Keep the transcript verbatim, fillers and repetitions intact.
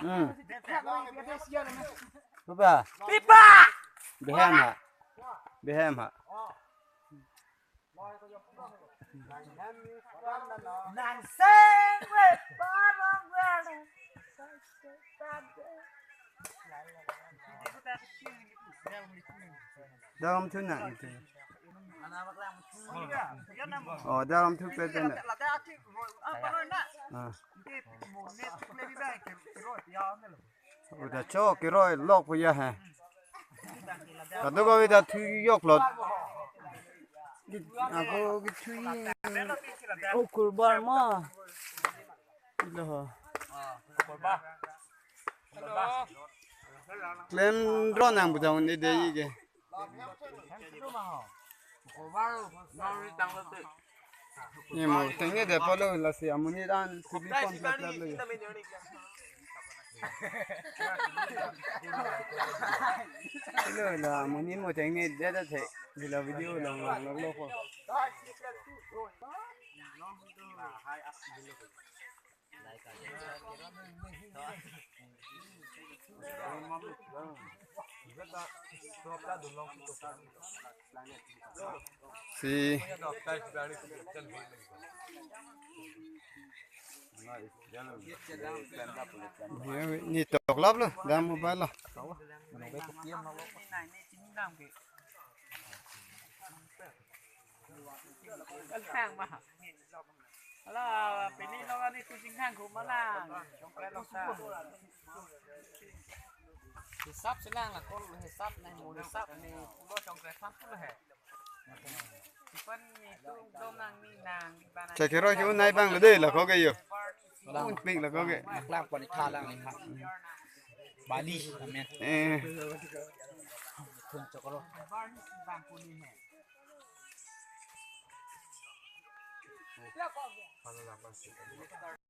Hmm. Pipa. Pipa. Behem ha. Behem ha. Nang seng we parong we. Dalam tu nak itu. Oh, dalam tu pe tu nak. Ah. Udah chok keroi lok punya he. Kado kami dah tu yok lot. Aku gitu. Oh, kurban ma. Ilo ho. Klem drone ang budang ni dei ke. Ni mo tengne de polo lasi amonit an subi pon plap plap lo. Lo la amonit mo tengne de de the. Di la video long long long lo ko. Si ni tok lap lo, dam mobile lo. Hang ma. Ala, pini lo ani tu jing hang ko ma lang. Chongkre lo ta. Hisap si lang la, kol hisap nang mo hisap ni pulo chongkre tham pulo he. Ipan ni tu dom nang ni nang di bana. Chakiro chu nai bang lo de la ko ke yo. Lang. Un pik la ko ke. Lang pon tha lang ni ha. Bali amen. Eh. Thun chokro.